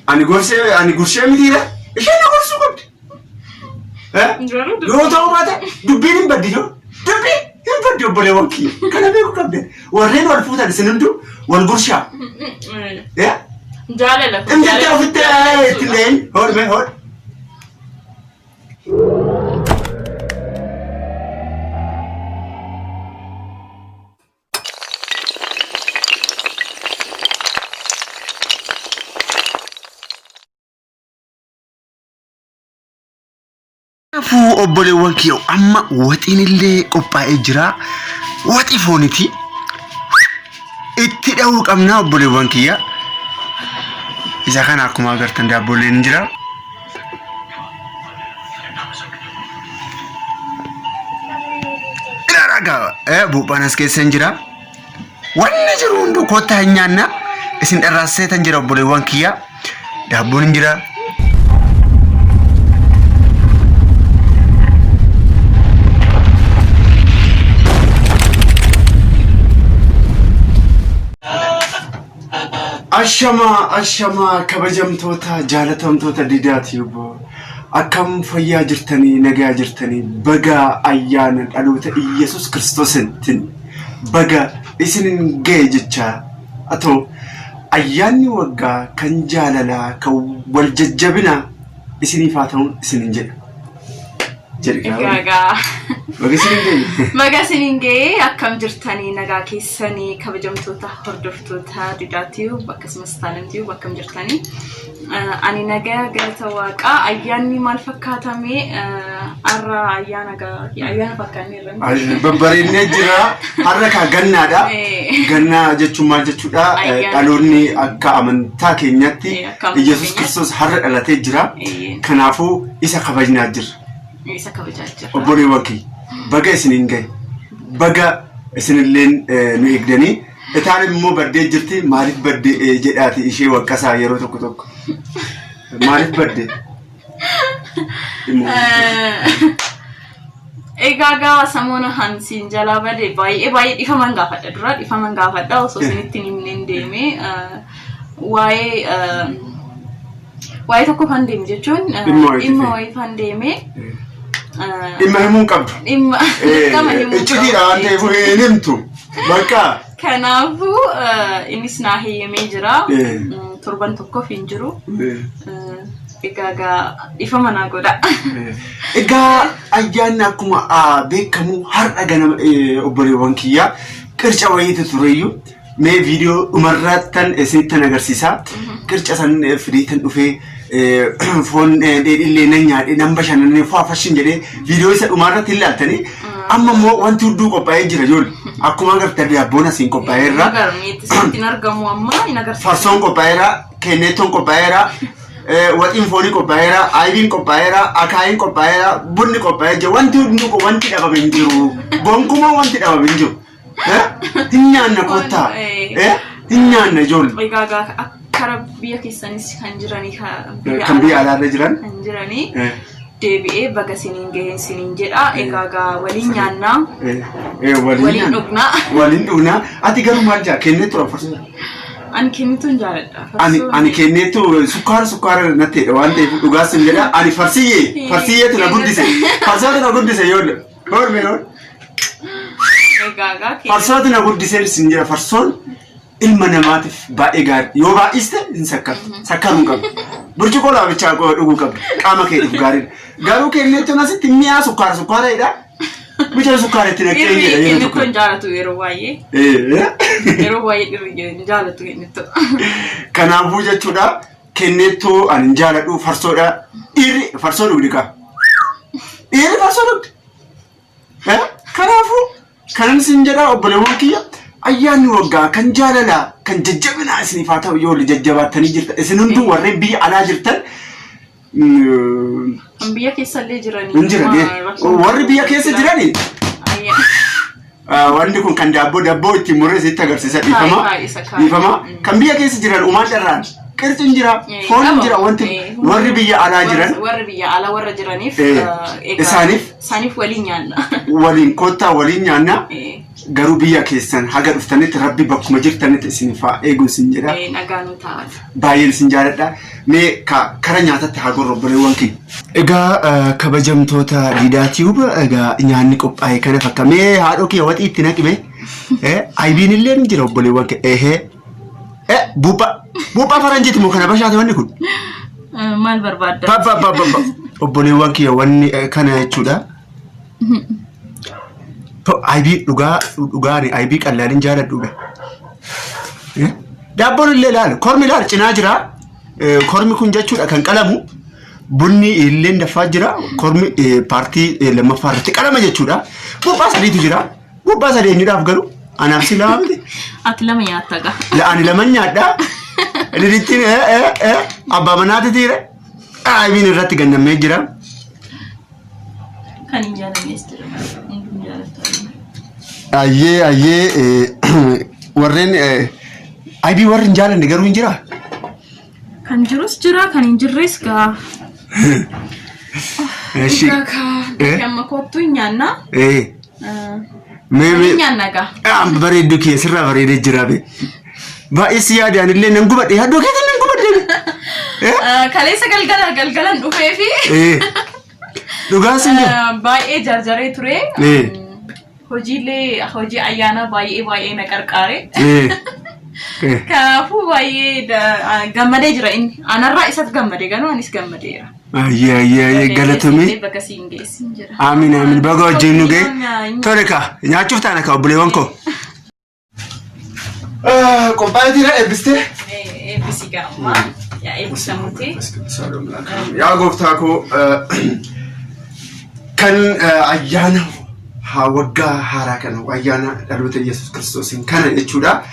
Ani gorsee ani gurshee mitiira isheen na gorsuu qabdi. Eh? Garuu Yoo ta'uu baate dubbiin hin baddi yoo dubbiin hin baddi obboleewwan kiyya kana beekuu qabdan warreen wal fuutan isin hunduu wal gurshaa. Eh? Jaalala. Hin jettee ofitti itti hin hodh mee hodh. Kanaafuu obboleewwan kiyya amma waxiin illee qophaa'ee jira. Waxii fooniti. Itti dhahuu qabna obboleewwan kiyya. Isa kana akkuma agartan daabboleen jira. Ilaalaa gaa buuphaan as keessa hin jira. Wanni jiru hunduu kottaa hin nyaanna. Isin dharraasseetan jira obboleewwan kiyya. Daabboon hin jira. Ashamaa ashamaa kabajamtoota jaalatamtoota didaati obbo. Akkam fayyaa jirtanii nagaa jirtanii baga ayyaana dhaloota Iyyasuus Kiristoosiin baga isinin ga'e jechaa atoo ayyaanni waggaa kan jaalalaa kan wal jajjabinaa isiniif haa ta'uun isinin jedha. Jedhi gaa. Egaa Baga isinin ga'e. Baga isiniin ga'ee akkam jirtanii nagaa keessanii kabajamtoota hordoftoota Didaa Tube akkasumas Taalam Tube akkam jirtanii. Ani nagaa galata waaqaa ayyaanni maal fakkaatamee har'a ayyaana ayyaana fakkaannee irra. Babbareennee jira. Har'a kaa gannaadha. Gannaa jechuun maal jechuudha? Ayyaana. Dhaloonni akka amantaa keenyaatti Akka amantaa Iyyasuus keenyaatti. Kiristoos har'a dhalatee jira. Kanaafuu isa kabajnaa jirra. Isa kabajaa jirra. Obboleewwan kiyya baga isiniin gahe. Baga isinilleen nu eegdanii. Itaan immoo baddee jirti. Maaliif badde jedhaati ishee waqqasaa yeroo tokko tokko. Maaliif badde? Egaa gaa samoona hansiin jalaa bade baay'ee baay'ee dhifaman gaafadha dura dhifaman gaafadha osoo isinitti hin himneen deeme waa'ee waa'ee tokko fan deeme jechuun Dhimma wayiitii dhimma fi- wayii fan deeme Dhimma himuu hin qabdu. dhimma dirqama himuu Iccitiidha waan ta'eef hin himtu. Bakka. Kanaafuu innis naa heeyyamee jira. Torban tokkoof hin jiru. Egaa gaa dhifama naa godha. Egaa ayyaanni akkuma beekamu har'a ganama obboleewwan kiyyaa qirca wayiitu tureyyuu mee viidiyoo dhumarrattan isinittan agarsiisa. Qirca san fideetan dhufee foon dheedhillee nan nyaadhe nan bashannanee faafashin jedhee viidiyoo isa dhumarratti hin laaltanii amma immoo wanti hunduu qophaa'ee jira ijoollee. Akkuma agartan daabboon asiin qophaa'eerra. Agarmeetti isinitti hin argamu amma hin agarsiisu. Farsoon qophaa'eera, kenneettoon qophaa'eera, waxiin foonii qophaa'eera, ayibiin qophaa'eera, akaayiin qophaa'eera, bunni qophaa'ee jira. Wanti hunduu wanti dhabame hin jiru. Gonkumaa wanti dhabame hin jiru. Hin nyaanna kottaa. Hin nyaanna ijoollee. Egaa gaa akka biyya keessanis kan jiranii Kan biyya alaarra jiran. kan jiranii deebi'ee baga isiniin gaheen isiniin jedha. Egaa gaa waliin nyaannaa. Waliin Waliin dhugnaa. Waliin dhugnaa. Ati garuu maal jaa kenneetu farsoo. Ani kennitu hin jaaladha. Ani ani kenneetu sukkaara sukkaara natti jedha waan ta'eef dhugaas hin jedha. Ani farsiyyee farsiyyeetu na guddise. Farsootu na guddise yoo hoorme yoo. Egaa gaa Farsootu na guddise sin jedha farsoon ilma namaatiif baay'ee gaarii yoo baay'iste hin sakkartu sakkaruu hin qabdu. Burcuqqoo lama bichaa dhuguu qabdu qaama keetiif gaariidha. Garuu kenneettuun asitti mi'aa sukkaara sukkaara jedha. Mucaan sukkaara itti naqxee Dhirri jedha yeroo kennittu tokko. hin jaalatu yeroo baay'ee. Yeroo baay'ee dhirri hin jaalatu kennittu. Kanaafuu jechuudha kenneettuu ani hin jaaladhu farsoodha. Dhiirri farsoo dhugdi kaa. Dhiirri farsoo dhugdi. Kanaafuu kanan isin jedhaa obboleewwan kiyya ayyaanni waggaa kan jaalalaa kan jajjabinaa isiniif haa ta'u yoo jajjabaattanii jirtan isin hunduu warreen biyya alaa jirtan Kan biyya keessa illee jiranii. hin jiran. Warri biyya keessa jirani wanni kun kan daabboo daabboo ittiin murree sitti agarsiisa dhiifama. Kaayi, isa kaayi. Dhiifama. Kan biyya keessa jiran umaan dharraan qirci hin jira foon hin jira wanti warri biyya alaa jiran Warri biyya alaa warra jiraniif. Isaaniif? Isaaniif waliin nyaanna. Waliin kottaa waliin nyaanna. Garuu biyya keessan haga dhuftanitti Rabbi bakkuma jirtanitti isiniif haa eegu isin jedha. Nagaa nu ta'a. Baay'een isin jaaladha. Mee kara nyaatatti haa gorru obboleewwan keenya. Egaa kabajamtoota Diidaa Tube, egaa nyaanni qophaa'e kana fakka. Mee haadhoo kiyya waxii itti naqime. Aybiin illee ni jira obboleewwan kee. Ehee. Buuphaa. Buuphaa faranjiiti moo kana bashaate wanni kun? Maal barbaadda? Ba ba ba ba ba. Obboleewwan kiyya wanni kana jechuudha. Aybii dhugaa dhugaani aybii qallaaliin jaaladhu be. Daabboon illee ilaali kormi ilaali cinaa jira. Kormi kun jechuudha kan qalamu bunni illee daffaa jira. Kormi paartii lammaffaa irratti qalama jechuudha. Buuphaa sadiitu jira. Buuphaa sadii eenyudhaaf garuu anaaf si lama miti. Ati lama nyaatta gaa. Ani lama nyaadha. Lidittiin abbaa manaati tiire. Aybiin irratti gannamee jira. Kan hin jaalannes jira. Hunduu jaalatu. Ayyee ayyee, warreen aybii warri hin jaalanne garuu hin jiraa? Kan jirus jira, kan hin jirres gaa. Eshi. Egaa kaa amma kottu hin nyaanna. Mee Hin mee. nyaanna gaa. Ah, bareedduu kiyya sirraa bareedee jira be. Baay'ee si yaade anillee nan gubadhe yaaddoo keessa nan gubadhe. Kaleessa galgala galgalan dhufee fi Dhugaa sin jedha. Baay'ee jarjaree ture. Hojiilee hojii ayyaanaa baay'ee baay'ee na qarqaare. Kanaafuu baay'ee gammadee jira inni. Anarraa isatti gammade garuu anis gammadeera. Ayyee ayyee ayyee, galatomii. Bakka siin geessin jira. Amiin amiin, baga wajjin nu ga'e. Tole kaa, nyaachuuf taana kaa obboleewwan koo. Qophaa'ee jira eebbistee? Eebbisi gaamma. Yaa eebbisamuuti. Yaa gooftaa koo, kan ayyaana waggaa haaraa kana, ayyaana dhaloota Yesuus Kiristoosiin kana jechuudha.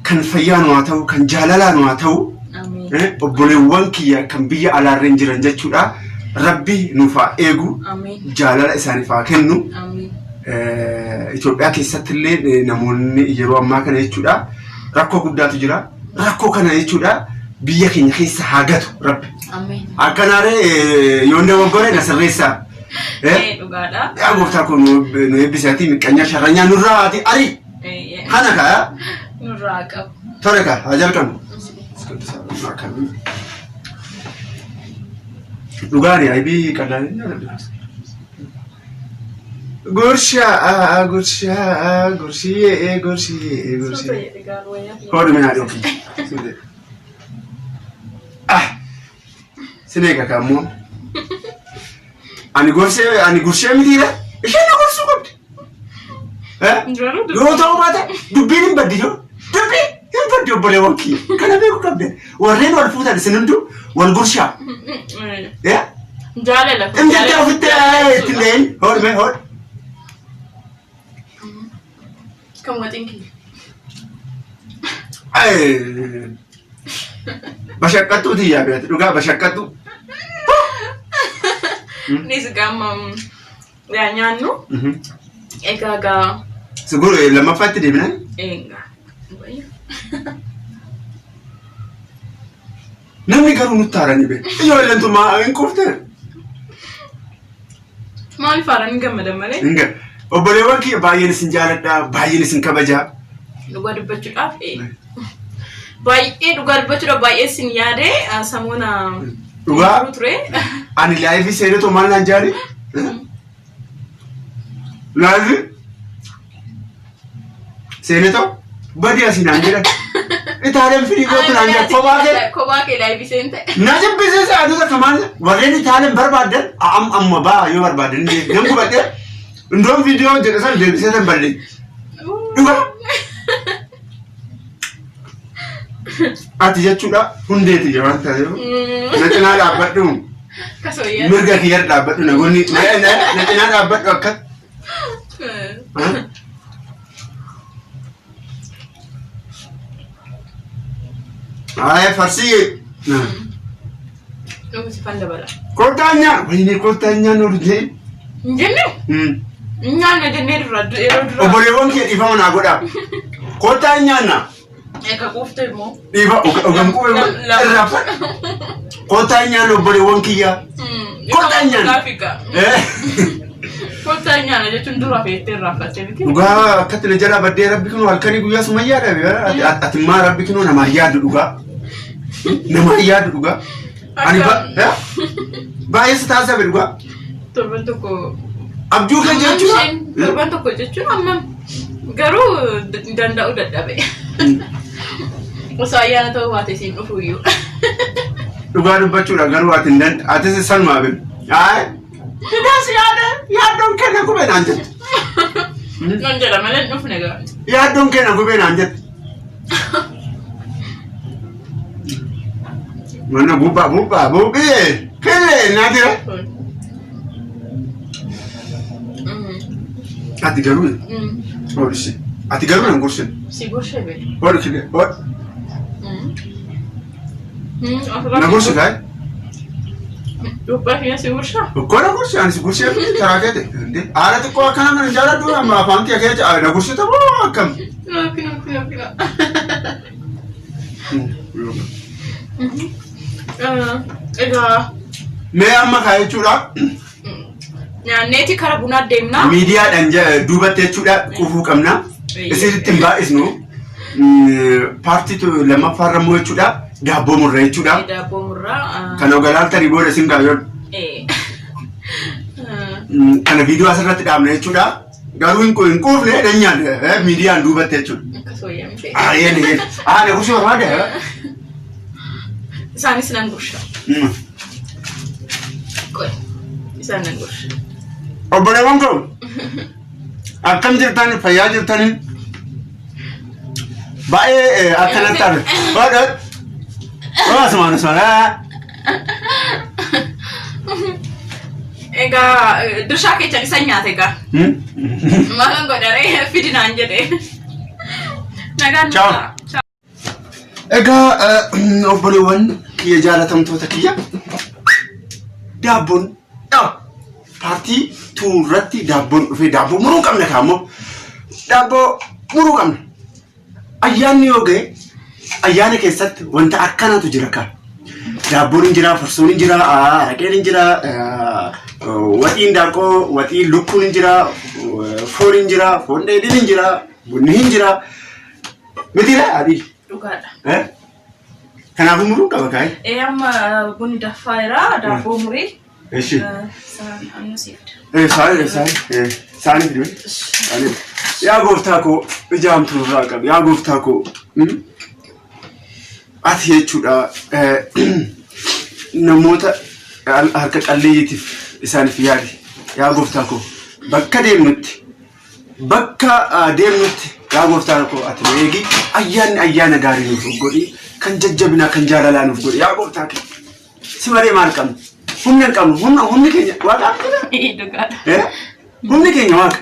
Kan fayyaa nu haa ta'u, kan jaalalaa nu haa ta'u, Amiin. obboleewwan kiyya kan biyya alaarreen jiran jechuudha. Rabbi nuuf haa eegu, Amiin. jaalala isaaniif haa kennu. Amiin. Itoophiyaa keessatti illee namoonni yeroo ammaa kana jechuudha rakkoo guddaatu jira. Rakkoo kana jechuudha biyya keenya keessa haa gatu Rabbi. Amiin. Akkanaaree yoon dogoggore na sirreessaa. Dhugaadha. Yaa gooftaa kun nu eebbisaati, miqqanyaa sharranyaa nurraa haati ari. Kana kaa. Nurraa qabu. Tole kaa, haa jalqabnu. Dhugaani aybii qallaan jaalladhu. Gurshaa gurshaa gurshiyyee gurshiyyee gurshiyyee. Hodhu minaa dhoofi. Ah! Sin eega kaammoo. Ani gorsee ani gurshee mitiidha. Isheen na gorsuu qabdi. Eh? Yoo ta'u baate dubbiin hin baddi yoo. Dubbiin hin baddi obboleewwan kiyya. Kana beekuu qabde. Warreen wal fuutan isin hunduu wal gurshaa. Eh? Jaalala. Hin jettee ofitti itti hin hodhu mee hodhu. Kan waxiin kiyya. Bashaqqattuu tiyyaa beekti dhugaa bashaqqattuu. Nis gama yaa nyaannu. Egaa gaa. Sigur lammaffaatti deemnaan. Egaa. Namni garuu nutti haaranii beeku. Ijoolleen tun maa hin quufte? Maaliif haaranii gammadan malee? Hinga. Obboleewwan kiyya baay'een isin jaaladha, baay'een isin kabaja. Dhugaa dubbachuudhaaf baay'ee dhugaa dubbachuudhaaf baay'ee isin yaade samoona Dhugaa? ture. Ani live seenetoo maal naan jaali? Live seenetoo badii asii naan jedhan. Itaaleen firii kootu naan jedhan kophaa kee. Kophaa kee live seente. Na jibbisiise aduu takka maal warreen Itaaleen barbaadan amma baa yoo barbaadan nan gubadhe indoon viidiyoo jedhe san deebisee san ballee. Dhugaa. Ati jechuudha hundeeti waan ta'eef na cinaa dhaabbadhu, Kasooyyaa. mirga kiyya dhaabbadhu, na gonni na cinaa dhaabbadhu akka. Ay farsii. Dhugu sifan dabala. Kottaa wayinee kottaa nyaannu hojii. Hin jenne? Nyaanna jennee dura yeroo dura. Obboleewwan kiyya dhiifama naa godhaa. Kottaa nyaanna. Egaa quufte immoo. Dhiifa ogan qubee irraa kottaa nyaanna obboleewwan kiyya. Kottaa nyaanna. Gaafi gaa. Kottaa nyaana jechuun dura feettee irraanfattee miti. Dhugaa akkatti na jalaa baddee rabbi kunoo halkanii guyyaa suma yaada. Ati immaa rabbi kunoo namaa yaadu dhugaa. Namaa yaadu dhugaa. Ani baay'ee si taasisabe dhugaa. Torban tokko. Abjuu kan jechuudha. Torban tokko jechuun hammam garuu danda'u dadhabe. Osoo ayyaana ta'uu baate siin dhufu iyyuu. Dhugaa dubbachuudha garuu ati hin danda'u. Atis sanumaa beeku. Ayi. Dhugaas yaada yaaddoon kenna gubee naan jette. Nan jedha malee hin dhufne gara. Yaaddoon kenna gubee naan jette. Mana buuphaa buuphaa buuphee killee naatira. Ati garuu oolisi. Ati garuu nan gorsin. Si gorshee beeku. Oolu killee oolu. Na gorsi kaa'e. Buuphaa fi si gorshaa? Ukkoo na gorsi ani si gorsee karaa keete. Haala xiqqoo akkana mana jaaladhu amma afaan kee kee na gorsita moo akkam? No, kino, kino, kino. Egaa Mee amma kaa jechuudha. nyaanneeti kara bunaa deemnaa. Miidiyaadhaan duubatti jechuudha qufuu qabna. Isinitti hin baay'isnu. Paartii lammaffaarra immoo jechuudha daabboo murra jechuudha. Daabboo murraa. Kana ogalaaltanii booda isin gaayyoon. Kana viidiyoo asirratti dhaabna jechuudha. Garuu hin quufne dhanyaan miidiyaan duubatti jechuudha. Akkas wayyaa miti. Aayeen een. Aa na gursuu barbaade. Isaanis nan gursha. Qoy. Isaan nan gursha. Obboleewwan koo akkam jirtan fayyaa jirtanii baay'ee akkanatti arge. Baay'ee. Asumaan asumaan. Egaa dirshaa keessan isan nyaate egaa. Maalan godharee fidinaan jedhee. Nagaan Ciao. nuuf ta'a. Egaa obboleewwan kiyya jaalatamtoota kiyya daabboon paartii tuurratti daabboon dhufee daabboo muruu qabna kaammoo daabboo muruu qabna. Ayyaanni yoo ga'e ayyaana keessatti wanta akkanaatu jira kaa. Daabboon hin jira, farsoon hin jira, araqeen hin jira, waxiin daakoo, waxiin lukkuun hin jira, foon hin jira, foon dheedhiin hin jira, bunni hin jira. Mitiidha adii. Dhugaadha. Kanaafuu muruu qaba kaa'e. Ee amma bunni danfaa jira daabboo muree. Eshi. Isaan annu siif fida. Saani saani saani fiduu. Saani. Yaa gooftaa koo ija hamtuu irraa qabi. Yaa gooftaa koo. Ati jechuudha namoota harka qalleeyyiitiif isaaniif yaadi. Yaa gooftaa koo bakka deemnutti bakka deemnutti yaa gooftaa koo ati nu eegi ayyaanni ayyaana gaarii nuuf godhi kan jajjabinaa kan jaalalaa nuuf godhi yaa gooftaa kee. Si malee maal qabnu? Humna hin qabnu. Humna humni keenya waaqa miti. Dhugaadha. Humni keenya waaqa.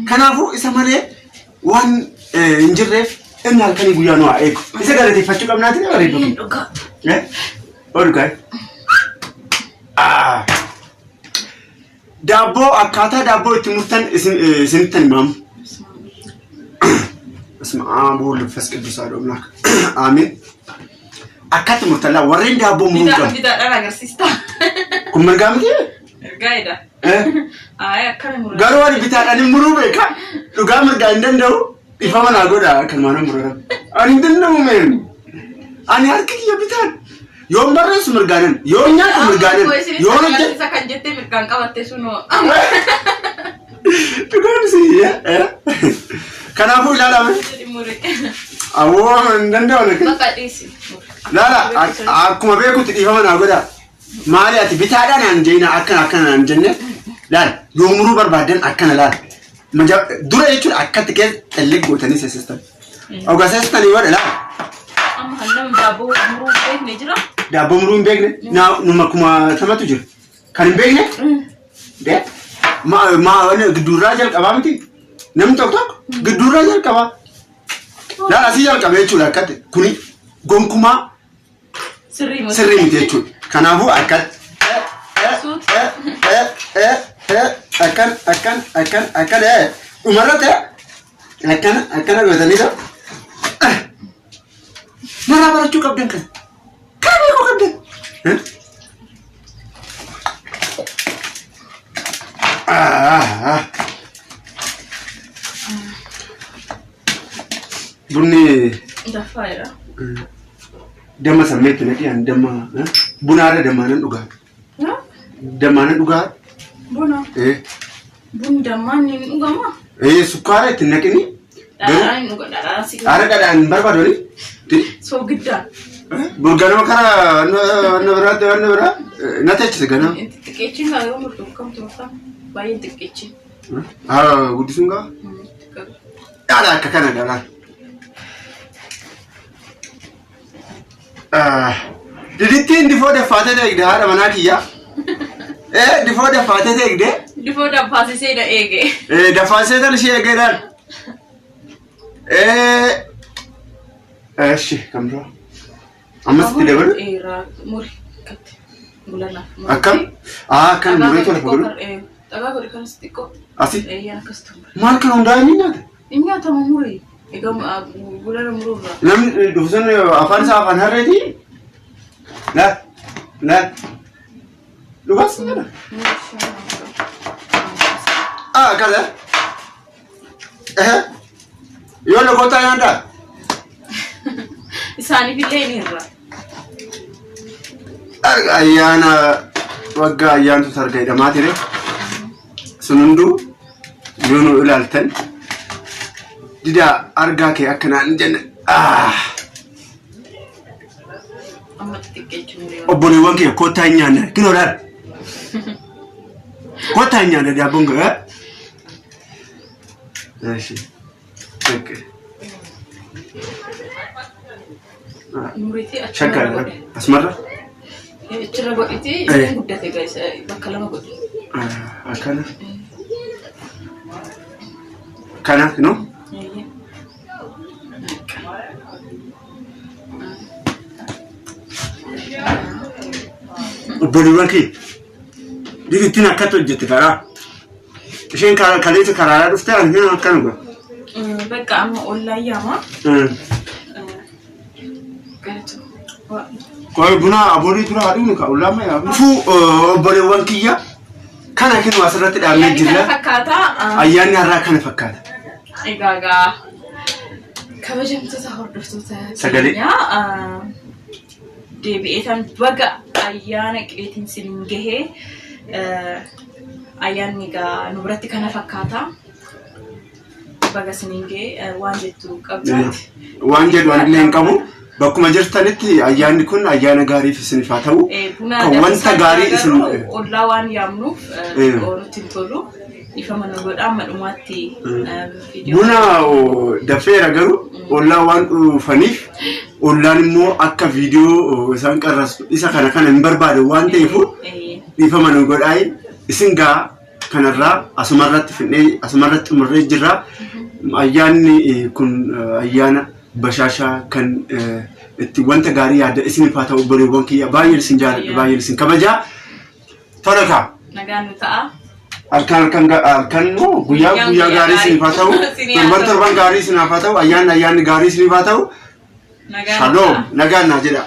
Kanaafuu isa malee waan hin jirreef inni halkanii guyyaa nu haa eegu. Isa galateeffachuu qabnaati na bareedu. Dhugaa. Oolu gaa'e. Daabboo akkaataa daabboo itti murtan isinittan himaamu. በስመ አብ ወወልድ ወመንፈስ ቅዱስ አሐዱ አምላክ አሜን። Akkatti murtan laa warreen daabboo muruu qabu. Bitaadhaan agarsiista. Kun mirgaa miti? Mirgaa'edha. Ayi akkami muruu? Garuu ani bitaadhaan hin muruu beeka. Dhugaa mirgaa hin danda'u. Ifama naa godha akkanumaan hin muruu. Ani hin danda'u meen. Ani harki kiyya bitaan. Yoon barreessu mirgaanan, yoon nyaatu mirgaanan, yoon hojjetu. Agarsiisa kan jettee mirgaan qabatte sunoo. Dhugaan si. Kanaafuu ilaalame. Awwoo hin danda'u. Bakka dhiisi. Laala akkuma beekutti dhiifama naa godha. Maali ati bitaadhaan aan jeena akkana akkana aan jenne laala yoo muruu barbaadan akkana laala. Dura jechuun akkatti keessa xellee gootanii seessistan. Ogaa seessistanii yoo laala. Amma kan namni daabboo muruu beekne jira. Daabboo muruu hin beekne numa kuma tamatu jira. Kan hin beekne de ma ma gidduurraa jalqabaa miti. Namni tokko tokko gidduurraa jalqabaa. Laala asii jalqabee jechuudha akkatti kuni gonkumaa Sirrii miti. sirrii miti jechuudha. Kanaafuu akkatti akkan akkan akkan akkan dhumarratti akkana akkana gootanii ta'u. Maraa barachuu qabdan kana. Kana beekuu qabdan. Ah, ah. Bunni Daffaadha. Damma sammeetti naqi ani damma bunaarra dammaanan dhugaa. Dammaanan dhugaa. Buna. Bunni dammaan ni dhugamaa? Sukkaara itti naqini. Dhadhaan hin dhuga dhadhaan si Haara dhadhaan hin barbaadu ani. Soogiddaa. Burganama karaa wanna biraatti wanna biraa na teechise ganama. Xiqqeechiin kaa yoo murtu kamtu murtaa baay'ee xiqqeechiin. Haa guddisuun gaa. Dhaadhaa akka kana dhaadhaan. Didittiin difoo daffaatee eegde haadha manaa kiyyaa. Difoo daffaatee eegde. Difoo daffaasisee na eege. Daffaasisee tan ishee eegeedhaan. Eshi kan biraa. Ammas itti dabalu. Muri akkatti. Bulanaaf. Akkam? Akkan muree tola godhu. Dhagaa godhi kanas xiqqoo. Asi? Eeyyaan akkas ture. Maal kan hundaa inni nyaata? Inni nyaatama muri. Egaa bulana muruurraa. Namni dhufu sun afaan isaa afaan harreeti. La la dhugaas ni jedha. Kana. Yoo lokootaa nyaadhaa? Isaaniif illee ni irra. Arga ayyaana waggaa ayyaantu targa jedhamaa ture. Sun hunduu yoo nu ilaaltan didaa argaa kee akkanaan hin jenne. Amma xixiqqeechuun illee. Obboleewwan kee kottaa hin nyaanna. Kinoo laal. Kottaa hin nyaanna daabboon kee. Eshi. Okay. Muriitii achirra Shakkara godhe. asumarra. Achirra godhiti isheen guddate gaisa bakka lama godhe. Akkana. Kana no? Eeyyee. Obboleewwan kee didittiin akkatti hojjette karaa. Isheen kaleessa karaarraa dhufte ani akkana godha. Bakka amma ollaan yaama. Galatu. Qoy buna aboolii tura haadhuun ka ollaan ma yaamu. Fuu obboleewwan kiyya kana kennu asirratti dhaabnee Ayyaanni kana jirra. fakkaata. Ayyaanni har'aa kana fakkaata. Egaa egaa kabajamtoota hordoftoota Sagalee. keenyaa deebi'ee tan baga ayyaana qileetiin siniin gahee ayyaanni egaa nu biratti kana fakkaata. Baga siniin gahee waan jettu qabdaati. Waan jedhu anillee hin qabu. Bakkuma jirtanitti ayyaanni kun ayyaana gaariif isiniif haa ta'u. Buna Kan wanta gaarii isin garuu ollaa waan yaamnuuf nutti hin tolu. Ifama nu godha amma dhumaatti viidiyoo. Buna dafeera garuu ollaa waan dhufaniif ollaan immoo akka viidiyoo isaan qarrasu isa kana kana hin barbaade waan ta'eef dhiifama nu godhaa isin gaa kanarraa asumarratti finnee asumarratti xumurree jirra. Ayyaanni kun ayyaana bashaashaa kan itti wanta gaarii yaadda isiniif haa ta'u obboleewwan kiyya baay'een isin jaalladha baay'een isin kabajaa. Tola kaa. Nagaan nu ta'a. Halkan halkan halkan moo guyyaa Guyyaan guyyaa gaarii isiniif haa ta'u. Isinii haa Torban ta'u. torban gaarii isiniif haa ta'u. Ayyaanni ayyaanni gaarii isiniif haa ta'u. Nagaan nu Shaloom ta'a. nagaan naa jedha.